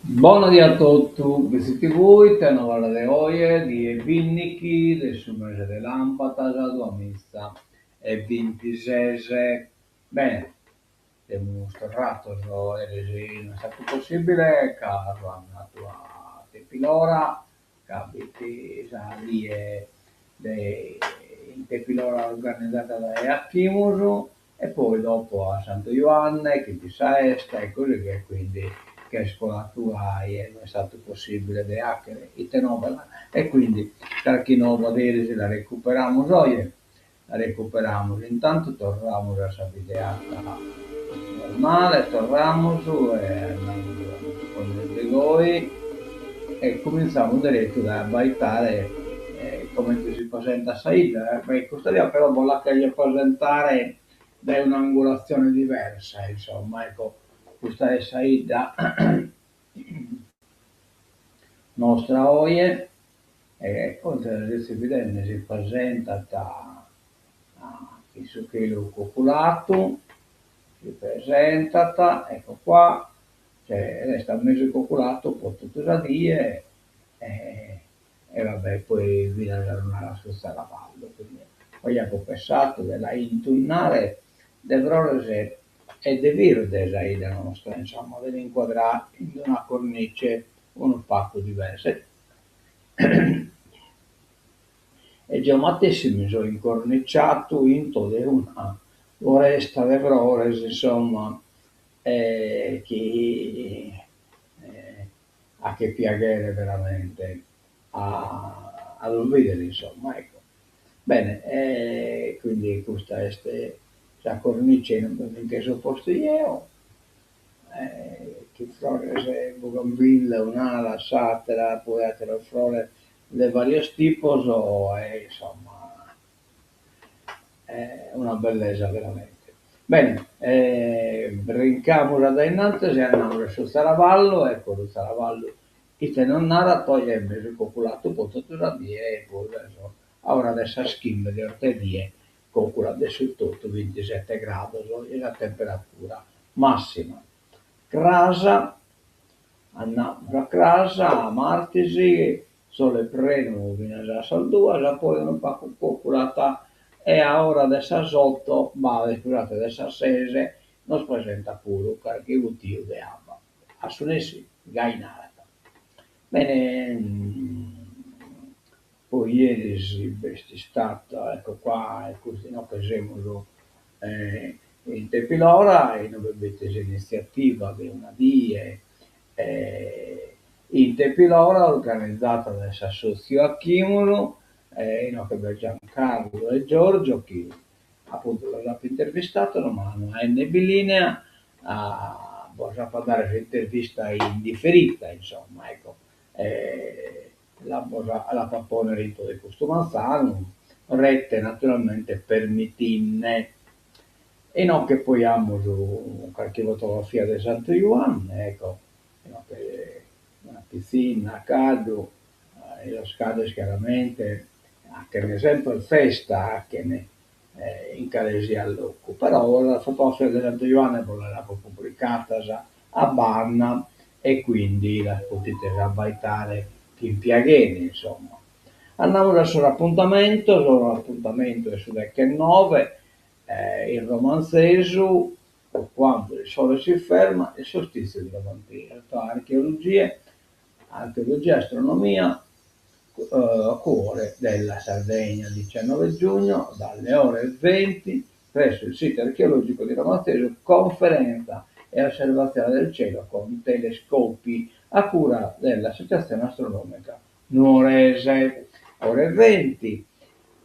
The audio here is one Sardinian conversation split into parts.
Bona die a totu, BTV ite novas de oje, die binnichi de su mese de làmpadas duamiza e bintises. Bene, semus torrados, eris no est istadu possibile ca so andadu a Tepilora, ca fit sa die de in Tepilora organizada dae Achimus e poi dopo a Santu Juanne chi fit sa 'esta e così via e quindi ch'est coladu gai e no est istadu possibile de 'achere ite novas e quindi carchi nova de eris la recuperamus oje, la recuperamus, intantu torramus a sa bideata normale, torramus e andamus a nos ponner de goi e cumintzamus deretu dae abbaitare comente si presentat sa 'idda, beh custa 'ia però bos la cherjo presentare dae un'angulatzione diversa, insomma, ecco, custa est sa 'idda nostra oje e comente sezis bidende si presentat in su chelu coculatu, si presentat, ecco qua, cioè est mesu coculatu po totu sa die e e va bè poi finas a su tzaraballu, quindi poi apo pessadu de la intunnare de frores e de birde sa 'idda nostra, insomma, de l'incuadrare in una cornice unu pagu diversa. E jeo matessi mi so incorniciadu intro de una foresta de frores, insomma, e chi 'achet piaghere veramente a a los bìdere, insomma, ecco. Bene, e quindi custa est sa cornice inue mi nche so postu jeo, chin frores bugambilla un'ala, s'atera, poi ateros frores de varios tipos e insomma una bellesa veramente. Bene, brincamus a dae innantis e andamus a su tzaraballu, ecco su tzaraballu ite nos narat oje est mesu coculatu po totu sa die e poi a ora de sas chimbe de 'ortedie coculat de su totu bintisete grados est sa temperatura massima. Cras andamus a cras, a martis, sole prenu finas a sas duas, poi unu pagu coculat e a ora de sas oto, bah, iscusate, de sas ses, nos presentat puru carchi gutiu de abba, a su nessi gai narat. Bene, poi eris b'est istata, ecco qua, custu inoghe semus in Tepilora, inube b'est s'initziativa de una die in Tepilora organizada dae s'assòtziu Achimus, e inoghe b'est Giancarlo e Giorgio chi apuntu los apo intervistados, ma no aende bi linea bos apo a dare s'intervista in diferita, insomma, ecco, l'apo a pònnere intro de custu manzanu, rete naturalmente permitinde. Inoghe poi amus carchi fotografia de Santu Juanne, ecco, inoghe una pitzinna a caddu, e sos caddos chiaramente 'achen semper festa, 'achen in cale siat locu, però sas fotografias de Santu Juanne bos las apo publicadas a banda e quindi las podides abbaitare chin piaghere, insomma. Andamus a sos apuntamentos, s'apuntamentu est su dechennove in Romanzesu, quando il sole si ferma, il solstizio di Romanzesu, archeologia, archeologia, astronomia, cuore della Sardegna, 19 giugno, dalle ore 20, presso il sito archeologico di Romanzesu, conferenza e osservazione del cielo con telescopi a cura dell'Associazione Astronomica Nuorese. Ore 20,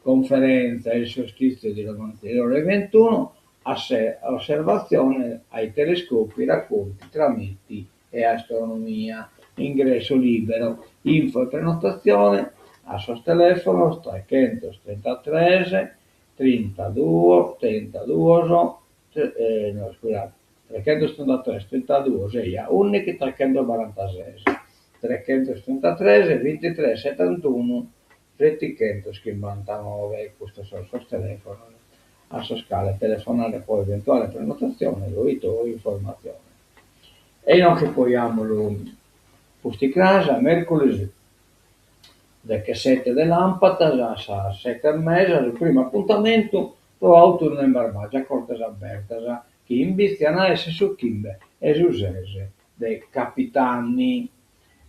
conferenza il solstizio di Romanzesu, ore 21, osservazione ai telescopi, racconti tra miti e astronomia. Ingresso libero. Info e prenotazione a sos telefonos 333 32 32 no iscusate 333 32 sei 11 346 333 23 71 759 custos sono sos telefonos a sos cales telefonare po eventuale prenotazione o informazione. E inoghe poi amus. Pusticras, mèrculis dechesete de làmpadas a sas sete e mesa, su primu apuntamentu pro Autunno in Barbagia a Cortes Abertas, chi imbitze an a èssere su chimbe e su ses de capitanni.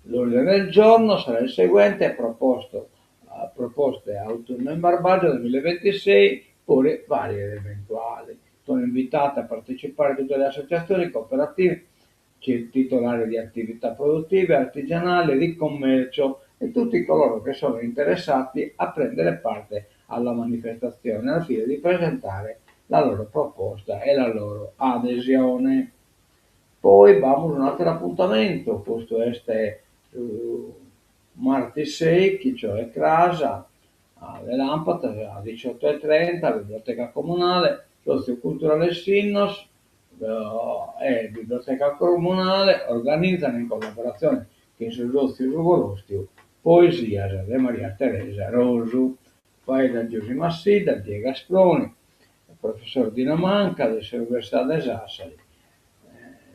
L'ordine del giorno sarà il seguente, proposto proposte Autunno in Barbagia duemilaventisei, poi varie ed eventuali. Sono invitate a partecipare tutte le associazioni, cooperative, titolari di attività produttive, artigianali e di commercio e tutti coloro che sono interessati a prendere parte alla manifestazione al fine di presentare la loro proposta e la loro adesione. Poi b'amus un'àteru apuntamentu, custu est su martis sèichi, cioè cras, a de làmpadas, a diciotto e trenta, Biblioteca Comunale, Sòtziu Culturale Sinnos e Biblioteca Comunale organizan in collaboratzione chin su Sòtziu Su Foròstiu Poesias de Maria Teresa Rosu. Faeddat Giusy Massidda, Diegu Asproni, professor Dino Manca de s'Universidade de Sassari.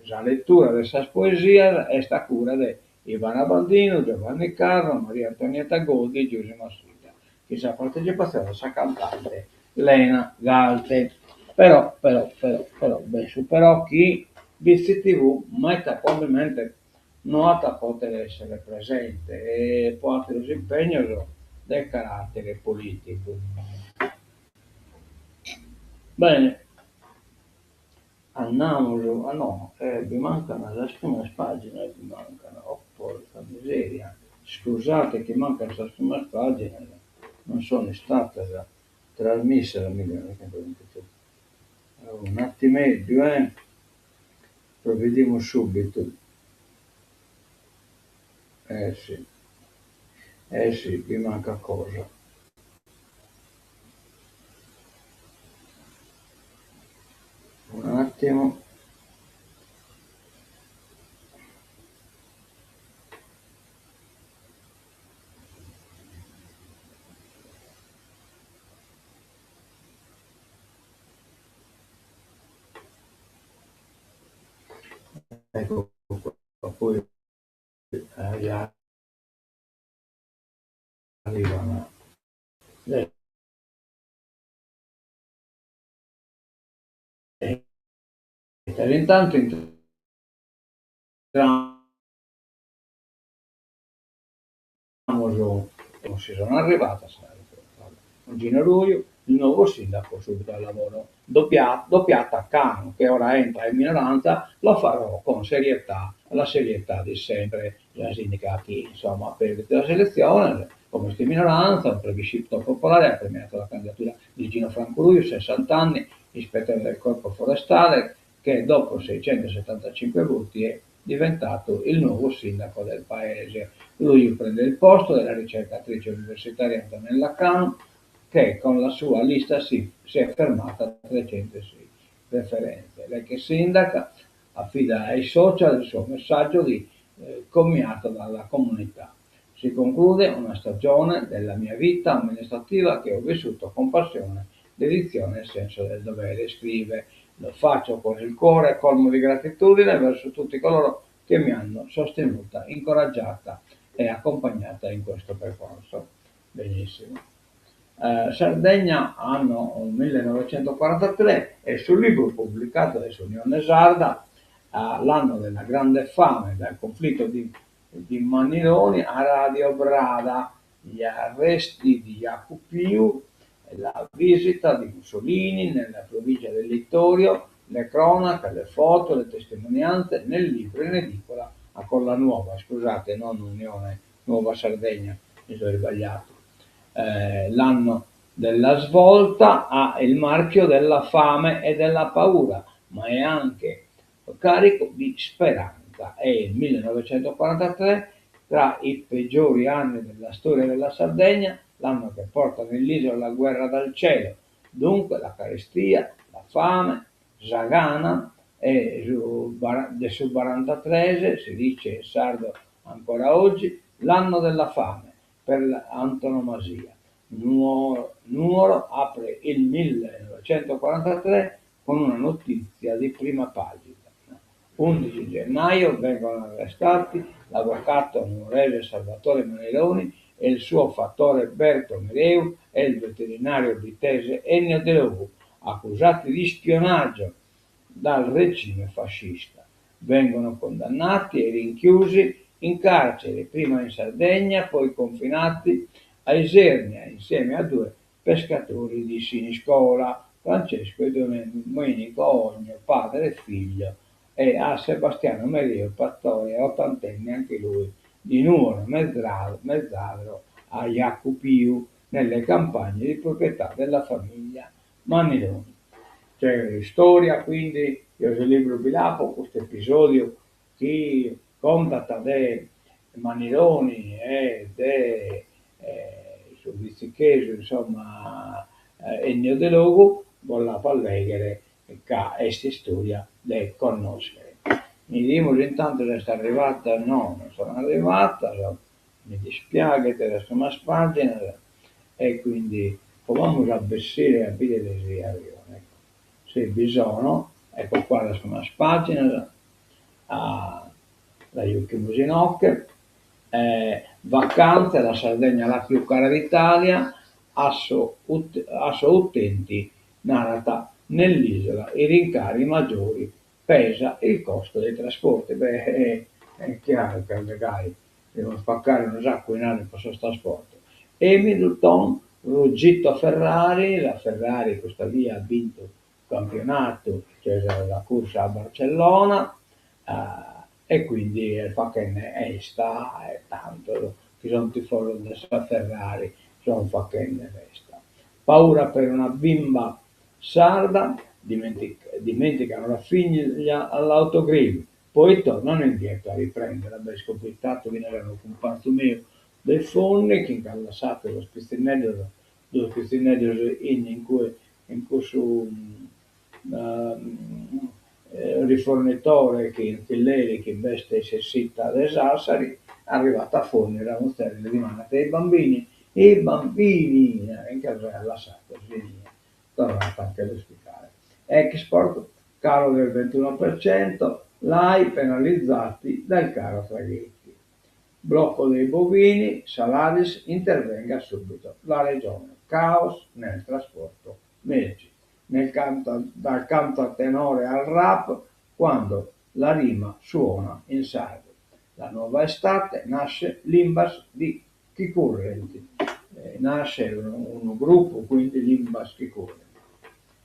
Sa letura de sas poesias est a cura de Ivana Bandinu, Giovanni Carro, Maria Antonietta Goddi e Giusy Massidda, chin sa partecipatzione de sa cantante Lena Galte. Però, però, però, però, b'est su però chi Bitzi TV meta probabilmente no at a pòdere èssere presente pro àteros impegnos de caràtere polìticu. Bene, andamus, ah no, bi mancan sas primas pàginas, bi mancan, oh porca miseria, scusate chi mancan sas primas pàginas, non sono istadas trasmissas, un'attimeddu eh Provvidimus subitu. Eh si, eh si, bi mancat cosa. Un'attimu. Ecco qua, poi ja arrivan le Intanto intramus, non si sono arrivadas, cun Gino Ruiu, il nuovo sindaco subito al lavoro. Doppiata Canu, che ora entra in minoranza, lo farò con serietà, la serietà di sempre. Sa sindica chi, insomma, at perdidu sas eletziones, como est in minoranza, un plebiscito popolare at premiato la candidatura di Gino Franco Ruiu, 60 anni, ispettore del corpo forestale, che dopo 675 voti è diventato il nuovo sindaco del paese. Ruiu prende il posto della ricercatrice universitaria Antonella Canu, che con la sua lista si, si è fermata a 306 preferenze. L'ex sindaca affida ai social il suo messaggio di eh, commiato dalla comunità. Si conclude una stagione della mia vita amministrativa che ho vissuto con passione, dedizione e senso del dovere, scrive. Lo faccio con il cuore colmo di gratitudine verso tutti coloro che mi hanno sostenuta, incoraggiata e accompagnata in questo percorso. Benissimo. Eh, Sardegna, anno 1943, e sul libro pubblicato da Unione Sarda, eh, l'anno della grande fame, dal conflitto di, di Mannironi a Radio Brada, gli arresti di Jacu Piu, la visita di Mussolini nella provincia del Littorio, le cronache, le foto, le testimonianze nel libro in edicola a Colla Nuova, scusate, non Unione Nuova Sardegna, mi sono sbagliato. Eh, l'anno della svolta ha il marchio della fame e della paura, ma è anche carico di speranza. È il 1943, tra i peggiori anni della storia della Sardegna, l'anno che porta nell'isola la guerra dal cielo, dunque la carestia, la fame, sa gana e su, de su barantatrese, si dice in sardo ancora oggi, l'anno della fame per antonomasia. Nuoro apre il 1943 con una notizia di prima pagina. Undici gennaio vengono arrestati l'avvocato nuorese Salvatore Mannironi e il suo fattore Berto Mereu e il veterinario bittese Ennio Delogu, accusati di spionaggio dal regime fascista. Vengono condannati e rinchiusi in carcere, prima in Sardegna, poi confinati a Isernia, insieme a due pescatori di Siniscola, Francesco e Domenico Ogno, padre e figlio, e a Sebastiano Mereu, pastore ottantenne anche lui, di Nuoro Mezzadro a Jacupiu, nelle campagne di proprietà della famiglia Mannironi. C'è istoria, quindi, eo su libru bi l'apo custu episodiu chi contat de Mannironi e de su bitzichesu, insomma, Ennio Delogu, bos l'apo a lèghere ca est istoria de connòschere. Bidimus intantu si est arrivada, no, non sono arrivadas, mi dispiaghet, sas unas pàginas e quindi provamus a bessire a bìdere si arrivan, ecco, si bi sono, ecco qua sas unas pàginas, la juchimus inoche, vacanze, la Sardegna la più cara d'Italia, Asso Utenti narat nell'isola i rincari maggiori pesa il costo dei trasporti. Beh, est chiaru ca est gai, devimus pacare unu saccu 'e inari pro sos trasportos. Hamilton, ruggito Ferrari, sa Ferrari custa die at bintu su campionatu, cioè sa cursa a Barcellona, e quindi est fachende 'esta e tantos chi son tifosos de sa Ferrari son fachende festa. Paura per una bimba sarda, dimenticano la figlia all'autogrill, poi tornano indietro a riprenderla. Beh, est capitadu finas a unu cumpanzu meu de Fonni chi nch'at lassadu sos pitzinneddos, duos pitzinneddos in in cue in cussu rifornitore chi tzilleri chi b'est in s'essida de Sassari, arrivat a Fonni sa muzere li dimandat e i bambini, i bambini, nche los aiat lassados inie, torrat a nche los picare. Export, calo del 21%, Lai penalizzati dal caro traghetti. Blocco dei bovini, Salaris intervenga subito la Regione, caos nel trasporto merci. Nel canto, dal canto a tenore al rap, quando la rima suona in sardo. La nuova estate nasce Limbas di chi current. Eh, nasce unu gruppu, quindi Limbas chi current.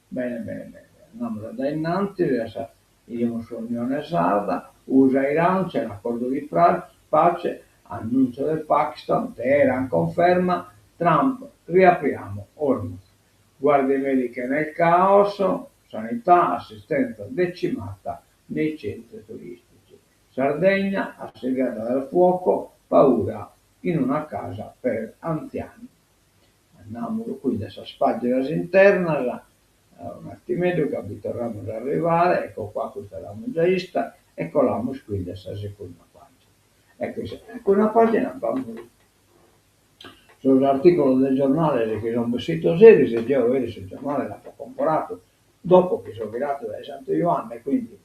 Bene, bene, bene. Andamus a dae innantis a sa 'idimus s'Unione Sarda, USA Iran, c'è l'accordo di pace, annuncio del Pakistan, Teheran conferma, Trump riapriamo Hormuz. Guardie mediche nel caos, sanità, assistenza decimata nei centri turistici. Sardegna assediata dal fuoco, paura in una casa per anziani. Andamus quindi a sas pàginas internas, un'attimeddu ca bi torramus a arrivare, ecco qua custa l'amus già 'ista, e colamus quindi a sa segunda pàgina. Ecco in sa segunda pàgina b'amus sos artìculos de giornales chi sunt bessidos eris, e deo eris su giornale l'apo comporadu dopo chi so ghiradu dae Santu Juanne, quindi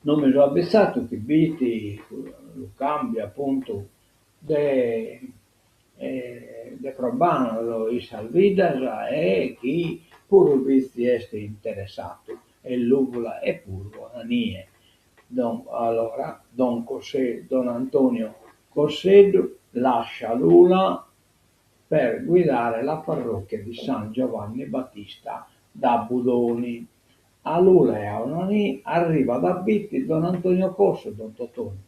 non mi so abizzadu chi b'it su càmbiu apuntu de de crobanos in sas biddas e chi puru Bitzi est interessadu e Lùvula e puru Onanie. Don allora don Don Antonio Cosseddu lascia Lula per guidare la parrocchia di San Giovanni Battista da Budoni. A Lula e a Onanì arriva da Bitti don Antonio Cossu, don Totoni,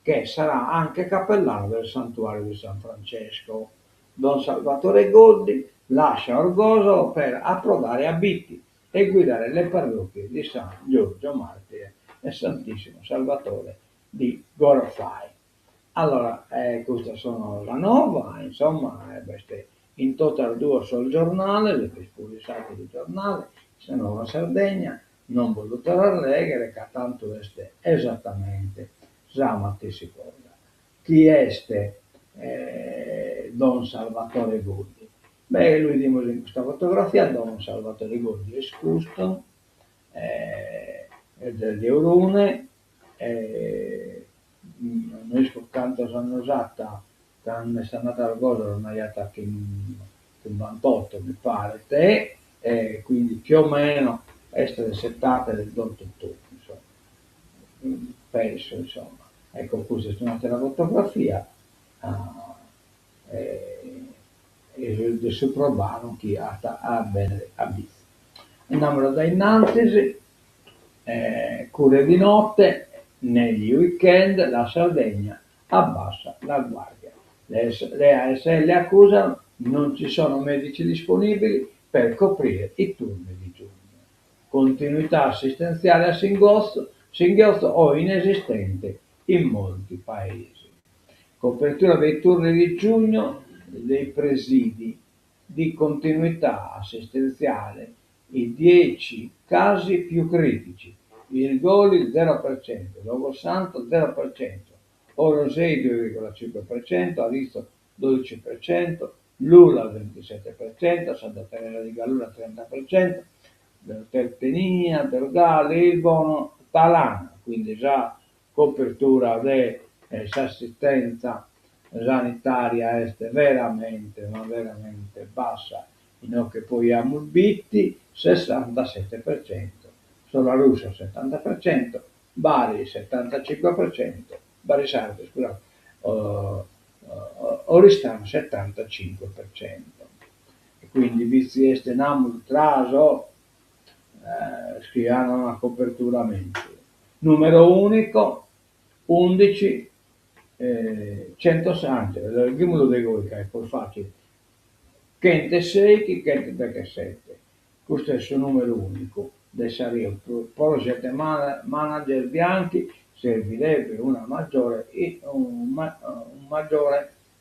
che sarà anche cappellano del santuario di San Francesco. Don Salvatore Goddi lascia Orgosolo per approdare a Bitti e guidare le parrocchie di San Giorgio Martire e Santissimo Salvatore di Gorofai. Allora, eh, custa sono sa nova, insomma, b'est in totas duos sos giornales, b'est puru in s'àteru giornale, sa Nuova Sardegna, non bos lu torro a lèghere ca tantu est esatamente sa matessi cosa. Chi est Don Salvatore Goddi? Beh, lu 'idimus in custa fotografia, Don Salvatore Goddi est custu. Est de Orune e no isco cantos annos at, cando est andadu a Orgosolo nd'aiat chimbantotto mi paret e quindi più o meno est de s'etade de Don Totò, insomma, penso insomma. Ecco custa est un'atera fotografia de su probanu chi at a bennere a Bitzi. Andamus dae innantis, cure di notte, negli weekend la Sardegna abbassa la guardia. Le ASL accusano non ci sono medici disponibili per coprire i turni di giugno. Continuità assistenziale a singhiozzo o inesistente in molti paesi. Copertura dei turni di giugno dei presidi di continuità assistenziale i 10 casi più critici, Irgoli 0%, Logosanto 0%, Orosei 2,5%, Aritzo 12%, Lula 27%, Santa Teresa di Gallura 30%, Tertenia, Dorgali, Ilbono, Talana, quindi sa copertura de s'assistenza sanitaria est veramente ma veramente bassa, inoghe poi amus Bitti 67%, Solarussa 70%, Bari 75%, Bari Sardo, scusate, Oristano 75%. E quindi Bitzi est namus tra sos chi an una copertura menzus. Numero unico undici centosesanta, leghimus de goi ca est prus facile, chenteseichi chentodechesete. Custu est su numeru unicu de sa RIU. Project Manager Bianchi servirebbe una maggiore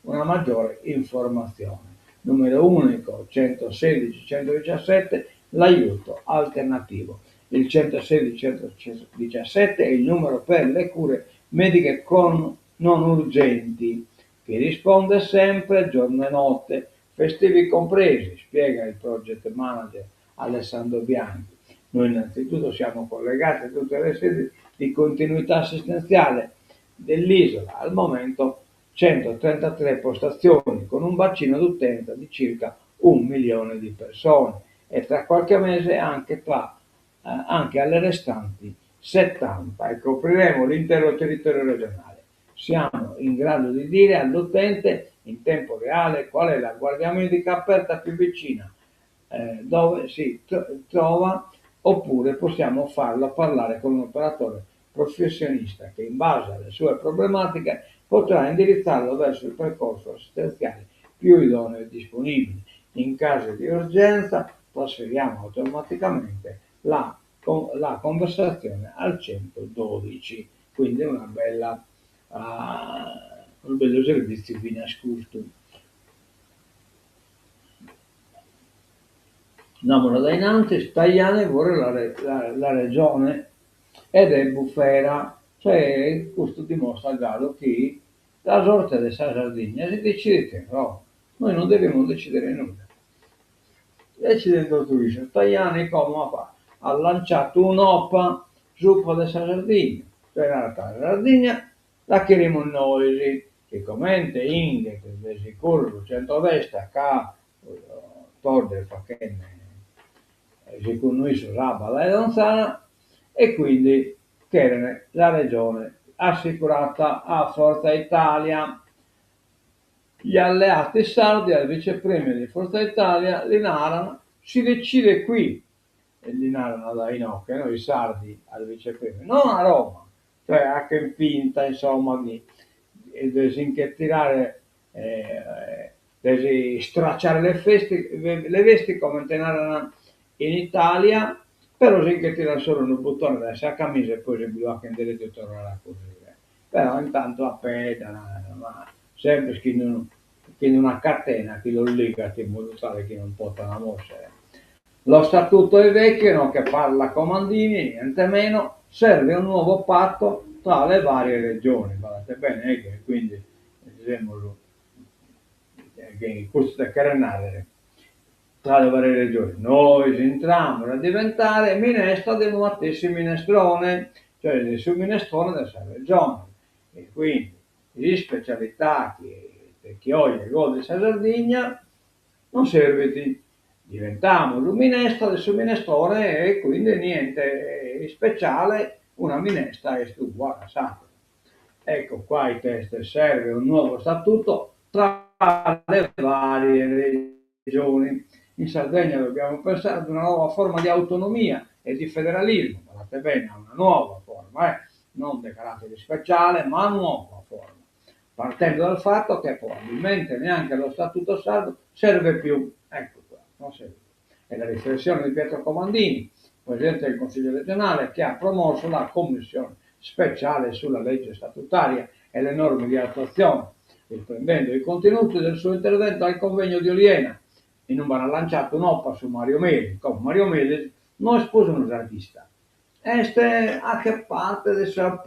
una maggiore informazione. Numero unico 116 117 l'aiuto alternativo. Il 116 117 è il numero per le cure mediche con non urgenti, che risponde sempre giorno e notte, festivi compresi, spiega il project manager Alessandro Bianchi. Noi innanzitutto siamo collegati a tutte le sedi di continuità assistenziale dell'isola, al momento 133 postazioni con un bacino d'utenza di circa 1 milione di persone e tra qualche mese anche, tra, eh, anche alle restanti 70 e copriremo l'intero territorio regionale. Siamo in grado di dire all'utente in tempo reale qual è la guardia medica aperta più vicina eh, dove si trova oppure possiamo farlo parlare con un operatore professionista che in base alle sue problematiche potrà indirizzarlo verso il percorso assistenziale più idoneo e disponibile. In caso di urgenza trasferiamo automaticamente la, la conversazione al 112. Quindi una bella, uh, un bello servizio finas custu. Andamus dae in antis, Tajani vuole la, la, la regione ed è bufera, cioè custu dimostrat galu chi la sorte de sa Sardigna si decidit in Roma, nois non devimus decidere nudda, decident totu issos, Tajani como at lanciatu un'opa supra de sa Sardigna, cioè narat sa Sardigna la cherimus nois, sicomente 'inghet de sicuru su centrodestra ca Todde est fachende segundu issos abba dae donz'ala e quindi cheren sa regione assicurata a Forza Italia. Gli alleati sardi al vice premier di Forza Italia li naran si decide qui, e li naran dae inoghe no i sardi al vice premier, non a Roma, cioè 'achen finta insomma di de si nche tirare de si stracciare le festi le vesti comente naran in Italia, però si nche tiran solu unu buttone dae sa camisa e poi si bi lu 'achen derettu torrare a cosire. Però intantu apeddan, ma sempre chin unu chin una catena chi los ligat in modu tale chi non potan mòssere. Lo statuto è vecchio, inoghe parla Comandini, niente meno, serve un nuovo patto tra le varie regioni, badate bene eh che quindi semus custu ite cheret narrer. Tra le varie regioni, nois intramus a diventare minestra de unu matessi minestrone, cioè de su minestrone de sa regione, e quindi s'ispecialità chi oje godit sa Sardigna non servit, diventamus minestra de su minestrone e quindi niente ispeciale, una minestra est uguale a s'atera. Ecco qua ite est, serve un nuovo statuto tra le varie regioni. In Sardegna dobbiamo pensare ad una nuova forma di autonomia e di federalismo, badate bene, a una nuova forma, eh, non de carattere speciale, ma nuova forma, partendo dal fatto che probabilmente neanche lo statuto sardo serve più, ecco qua, non serve più. È la riflessione di Pietro Comandini, presidente del Consiglio regionale, che ha promosso la commissione speciale sulla legge statutaria e le norme di attuazione, riprendendo i contenuti del suo intervento al convegno di Oliena, in ue at lanciadu un'opa su Mario Melis, como Mario Melis no est prus unu sardista, est faghet parte de sa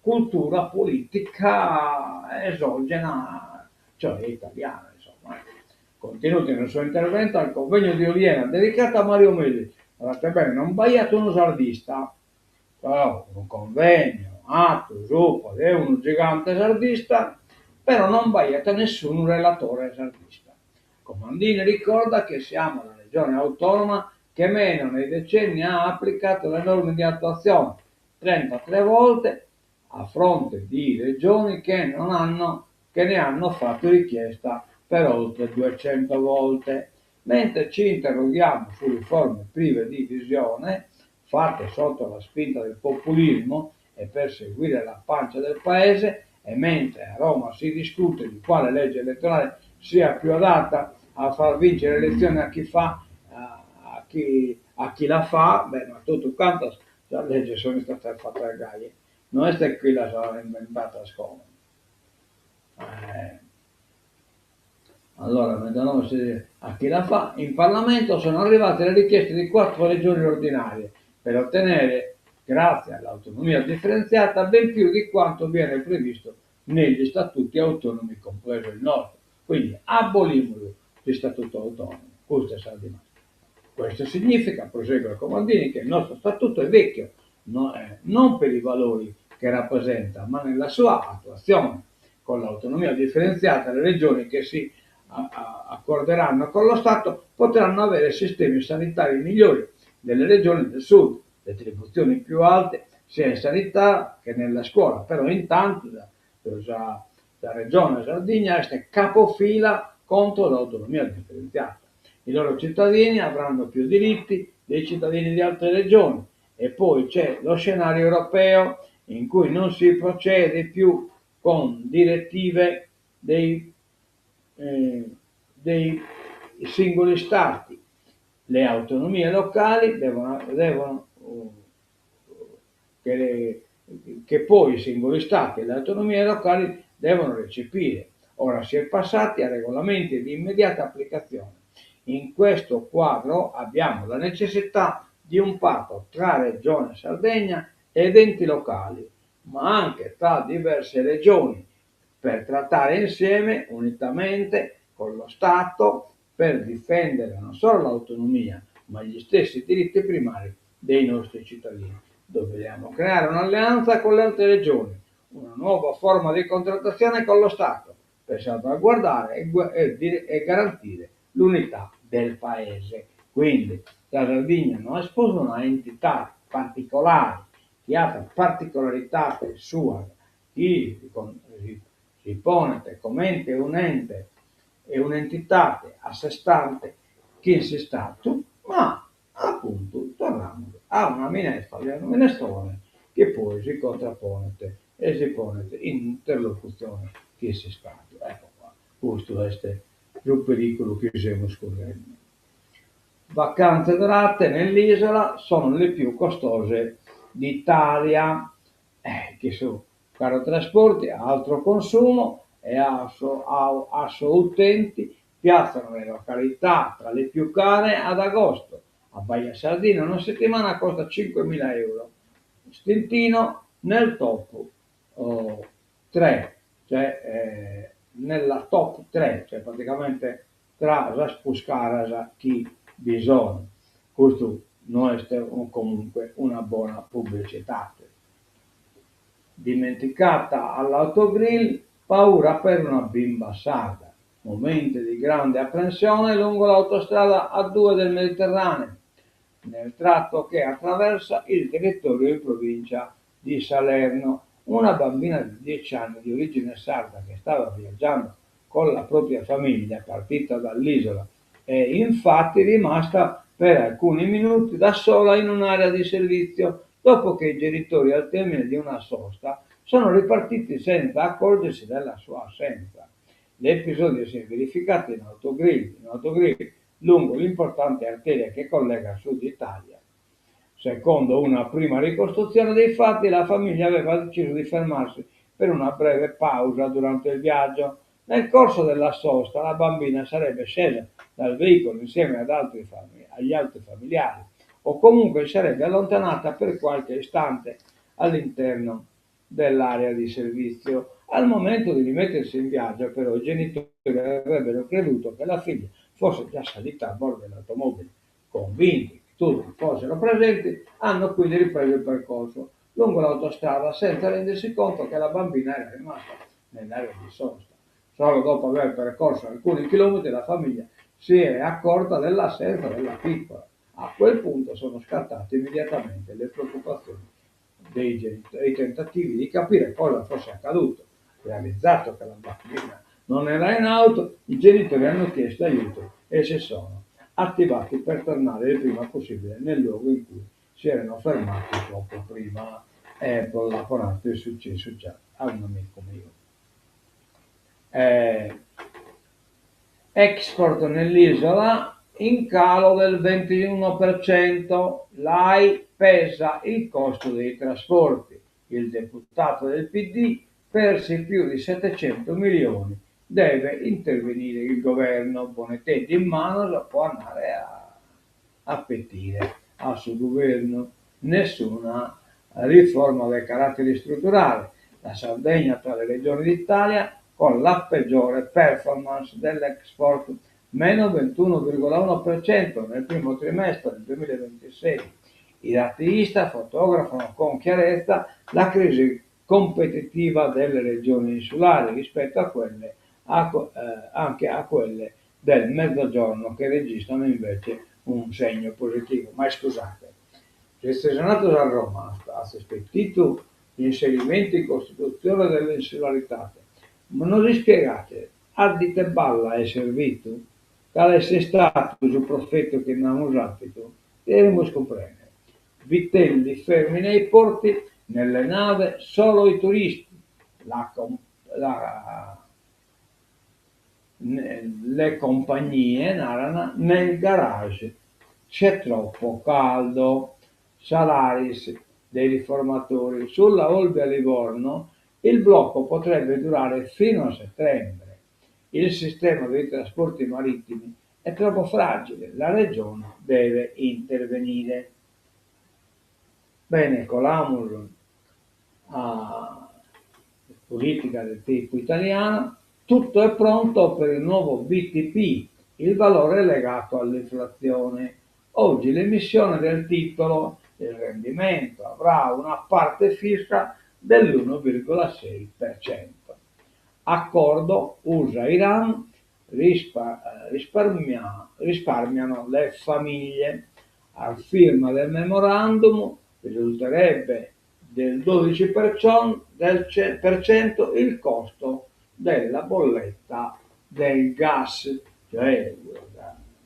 cultura politica esogena, cioè italiana, insomma. Contenuti nel suo intervento al convegno di Oliena dedicato a Mario Melis, badate bene, non b'aiat unu sardista, però unu convegno atu subra de unu gigante sardista, però non b'aiat nessunu relatore sardista. Comandini ricorda che siamo la regione autonoma che meno nei decenni ha applicato le norme di attuazione, 33 volte, a fronte di regioni che, non hanno, che ne hanno fatto richiesta per oltre 200 volte. Mentre ci interroghiamo su riforme prive di visione, fatte sotto la spinta del populismo e per seguire la pancia del paese, e mentre a Roma si discute di quale legge elettorale sia più adatta a far vincere le elezioni a chi fa, a chi, a chi la fa, beh, ma totu cantas sas leges sono istadas fatas gai, no est chi las an inventadas como. Eh. Allora, a chi la fa, in Parlamento sono arrivate le richieste di quattro regioni ordinarie per ottenere, grazie all'autonomia differenziata, ben più di quanto viene previsto negli statuti autonomi, compreso il nostro. Quindi abolimos s'istatuto autonomo, custa est sa dimanda. Questo significa, prosegue Comandini, che il nostro statuto è vecchio, no, eh, non per i valori che rappresenta, ma nella sua attuazione. Con l'autonomia differenziata le regioni che si accorderanno con lo Stato potranno avere sistemi sanitari migliori delle regioni del sud, retribuzioni più alte sia in sanità che nella scuola, però intanto sa, sa Regione Sardigna est capofila contro l'autonomia differenziata. I loro cittadini avranno più diritti dei cittadini di altre regioni e poi c'è lo scenario europeo in cui non si procede più con direttive dei, eh, dei singoli stati. Le autonomie locali devono, devono che, che poi i singoli stati e le autonomie locali devono recepire. Ora si è passati a regolamenti di immediata applicazione. In questo quadro abbiamo la necessità di un patto tra Regione Sardegna ed enti locali, ma anche tra diverse regioni, per trattare insieme, unitamente con lo Stato, per difendere non solo l'autonomia, ma gli stessi diritti primari dei nostri cittadini. Dobbiamo creare un'alleanza con le altre regioni, una nuova forma di contrattazione con lo Stato, per salvaguardare e, e garantire l'unità del Paese. Quindi la Sardegna no est prus una entità particolare chi at particolaridade sua, chi si ponet comente un'ente e un'entidade a sé stante chin s'Istatu, ma apuntu torramus a una minestra de unu minestrone chi poi si contraponet e si ponet in interlocutzione chin s'Istatu. Ecco qua, custu est su periculu chi semus currende. Vacanze dorate nell'isola sono le più costose d'Italia, eh, chi su caro trasporti, Altroconsumo e Asso, Assoutenti piazzano le località tra le più care ad agosto. A Baia Sardina una settimana costa 5.000 euro. Stintino nel top oh, 3, cioè eh, nella top 3, cioè praticamente tra sas prus caras chi bi sono. Custu no est comunque una bona publitzidade. Dimenticata all'autogrill, paura per una bimba sarda. Momenti di grande apprensione lungo l'autostrada A2 del Mediterraneo, nel tratto che attraversa il territorio in provincia di Salerno. Una bambina di 10 anni di origine sarda che stava viaggiando con la propria famiglia partita dall'isola è infatti rimasta per alcuni minuti da sola in un'area di servizio dopo che i genitori al termine di una sosta sono ripartiti senza accorgersi della sua assenza. L'episodio si è verificato in autogrill, in autogrill lungo l'importante arteria che collega il sud Italia. Secondo una prima ricostruzione dei fatti, la famiglia aveva deciso di fermarsi per una breve pausa durante il viaggio. Nel corso della sosta la bambina sarebbe scesa dal veicolo insieme ad altri agli altri familiari o comunque si sarebbe allontanata per qualche istante all'interno dell'area di servizio. Al momento di rimettersi in viaggio, però, i genitori avrebbero creduto che la figlia fosse già salita a bordo dell'automobile. Convinti che tutti fossero presenti, hanno quindi ripreso il percorso lungo l'autostrada senza rendersi conto che la bambina era rimasta nell'area di sosta. Solo dopo aver percorso alcuni chilometri la famiglia si è accorta dell'assenza della piccola. A quel punto sono scattate immediatamente le preoccupazioni dei genitori e i tentativi di capire cosa fosse accaduto. Realizzato che la bambina non era in auto, i genitori hanno chiesto aiuto e si sono attivati per tornare il prima possibile nel luogo in cui si erano fermati poco prima. E l'apo natu est successu già a un'amicu miu. Eh, export nell'isola in calo del 21%, l'AI pesa il costo dei trasporti. Il deputato del PD persi più di 700 milioni, deve intervenire il governo. Poneteddi in manos po andare a a petire a su guvernu. Nessuna riforma de caràtere istruturale. La Sardegna tra le regioni d'Italia con la peggiore performance dell'export, meno 21,1% nel primo trimestre del 2026. I dati Istat fotografano con chiarezza la crisi competitiva delle regioni insulari rispetto a quelle a, eh, anche a quelle del Mezzogiorno che registrano invece un segno positivo. Ma iscusate, sezis andados a Roma, azis petidu l'inserimentu in Costitutzione dell'insularidade, ma nos ispiegate a ite balla est servidu? Cale est istadu su profetu chi nd'amus àpidu? Cherimus cumprèndere. Vitelli fermi nei porti, nelle navi solo i turisti. La, la, le compagnie naran nel garage c'è troppo caldo. Salaris dei riformatori. Sulla Olbia-Livorno il blocco potrebbe durare fino a settembre. Il sistema dei trasporti marittimi è troppo fragile, la regione deve intervenire. Bene, colamus a politica de tipu italianu, tutto è pronto per il nuovo BTP, il valore legato all'inflazione. Oggi l'emissione del titolo, il rendimento avrà una parte fissa dell'1,6%. Accordo USA-Iran risparmia, risparmiano le famiglie. A firma del memorandum risulterebbe del 12% del per cento il costo della bolletta del gas, cioè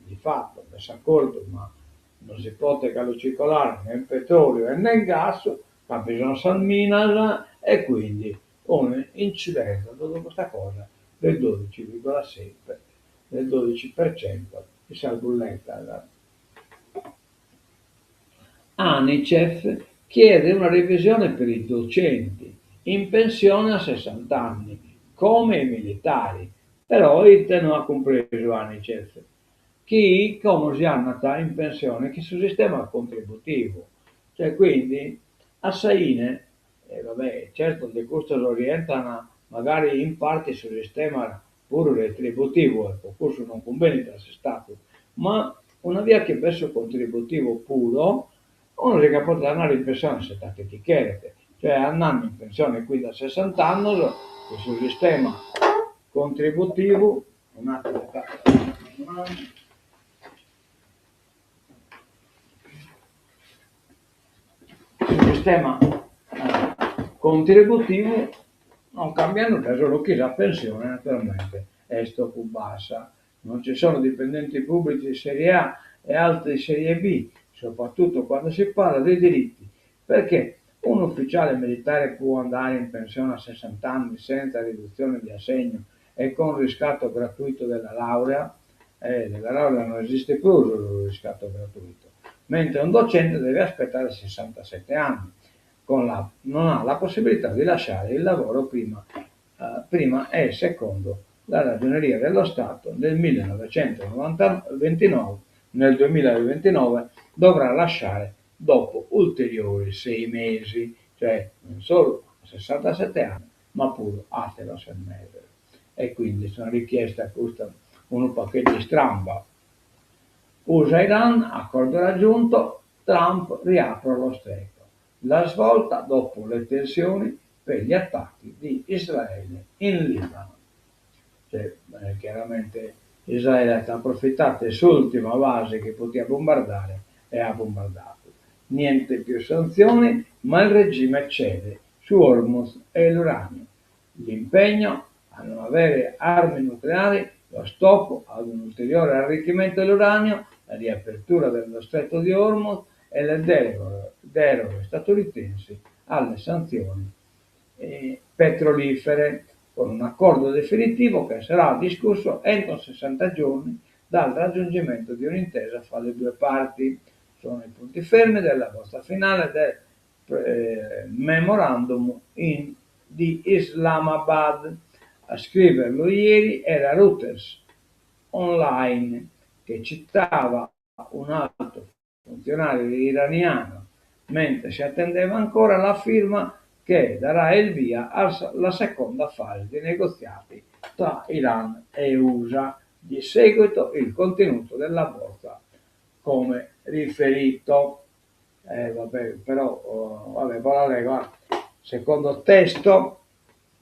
di fatto de s'acordu ma non si potet galu circolare nen petròliu e nen gas ca bi sun sas minas e quindi un'incidenza totu custa cosa del 12,6 del 12% in sas bulletas. Anicef chiede una revisione per i docenti in pensione a 60 anni, come i militari. Però ite no at cumpresu Anicef? Chi como si andat in pensione chin su sistema contributivu, cioè quindi a sa 'ine, e va bè, certo de custos orientan magari in parte su sistema. puru retributivu e po cussu non cumbenit a s'Istadu, ma una bia chi b'est su contributivu puru, unu si che podet andare in pensione a s'etade chi cheret, cioè andende in pensione quindi a sessant'annos, cun su sistema contributivu, un'atteru ca Su sistema contributivu non cambiat nudda, solu chi sa pensione naturalmente est tropu bassa. Non ci sono dipendenti pubblici di serie A e altri di serie B, soprattutto quando si parla dei diritti, perché un ufficiale militare può andare in pensione a 60 anni senza riduzione di assegno e con riscatto gratuito della laurea, eh, della laurea non esiste prus su riscatto gratuito, mentre un docente deve aspettare 67 anni, con la, non ha la possibilità di lasciare il lavoro prima, eh, prima e secondo la Ragioneria dello Stato nel 1929, nel 2029 dovrà lasciare dopo ulteriori sei mesi, cioè non solo a 67 anni, ma puru àteros ses meses. E quindi est una richiesta custa unu pagheddu istramba. Usa Iran, accordo raggiunto, Trump riapre lo stretto. La svolta dopo le tensioni per gli attacchi di Israele in Libano. Cioè, chiaramente Israele at aprofitadu 'e s'ùrtima base chi podiat bombardare e at bombardadu. Niente più sanzioni, ma il regime cede su Hormuz e l'uranio. L'impegno a non avere armi nucleari, lo stop ad un ulteriore arricchimento dell'uranio, la riapertura dello stretto di Hormuz e le deroghe, deroghe statunitensi alle sanzioni eh, petrolifere, con un accordo definitivo che sarà discusso entro 60 giorni dal raggiungimento di un'intesa fra le due parti. Sono i punti fermi della bozza finale del eh, memorandum in, di Islamabad. A scriverlo ieri era Reuters Online, che citava un alto funzionario iraniano, mentre si attendeva ancora la firma che darà il via alla seconda fase di negoziati tra Iran e USA. Di seguito il contenuto della bozza come riferito. Eh, vabbè, però, oh, vabbè, la leggo. Secondo testo,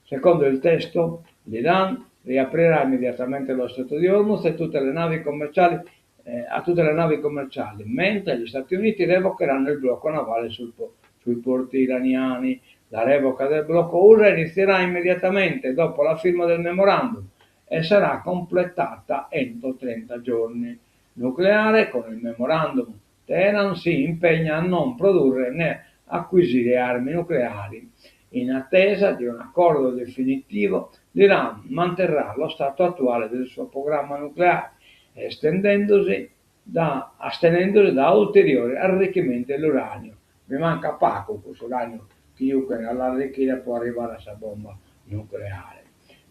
secondo il testo, l'Iran riaprirà immediatamente lo stretto di Hormuz e tutte le navi commerciali, eh, a tutte le navi commerciali, mentre gli Stati Uniti revocheranno il blocco navale sul, sui porti iraniani. La revoca del blocco USA inizierà immediatamente dopo la firma del memorandum e sarà completata entro 30 giorni. Nucleare con il memorandum Teheran si impegna a non produrre né acquisire armi nucleari. In attesa di un accordo definitivo, l'Iran manterrà lo stato attuale del suo programma nucleare, estendendosi da, astenendosi da ulteriori arricchimenti dell'uranio. Bi mancat pagu cussu uranio chi juchen a l'arrichire po arrivare a sa bomba nucleare.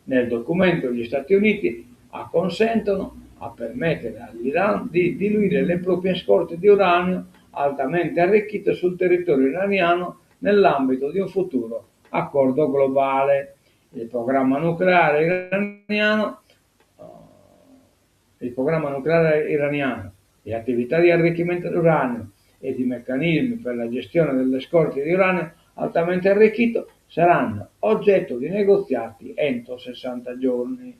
Nel documento gli Stati Uniti acconsentono a permettere all'Iran di diluire le proprie scorte di uranio altamente arricchito sul territorio iraniano nell'ambito di un futuro accordo globale. Il programma nucleare iraniano, il programma nucleare iraniano, le attività di arricchimento dell'uranio e di meccanismi per la gestione delle scorte di uranio altamente arricchito saranno oggetto di negoziati entro 60 giorni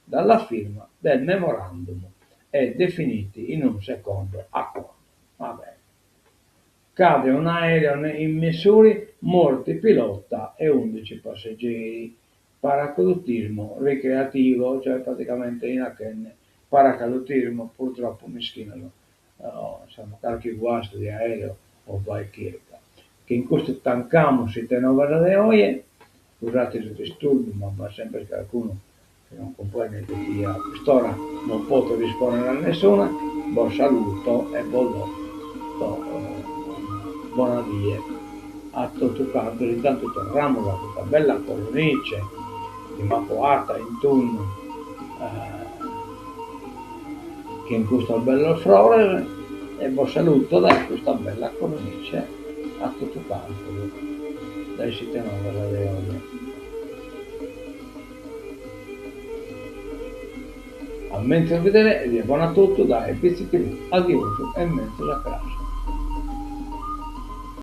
dalla firma del memorandum e definiti in un secondo accordo. Va bene. Cade un aereo in Missouri, morti pilota e 11 passeggeri. Paracadutismo ricreativo, cioè praticamente in achende paracadutismo, purtroppo mischinu, insomma, carchi guastu de aereo o bai chirca. Chin custu tancamus Sitenovas de oje, scusate su disturbu, ma b'at semper carcunu chi non cumprendet chi a cust'ora non poto rispondere a nessune, bos saluto e bos do una bona die a totu cantos, intantu torramus a custa bella cornice chi m'apo 'ata in tunnu chin custos bellos frores e bos saluto dae custa bella cornice a totu cantos dae Sitenovas de oje. Menzus bidere e die bona a totu dae Bitzi TV. Adiosu e menzus a cras.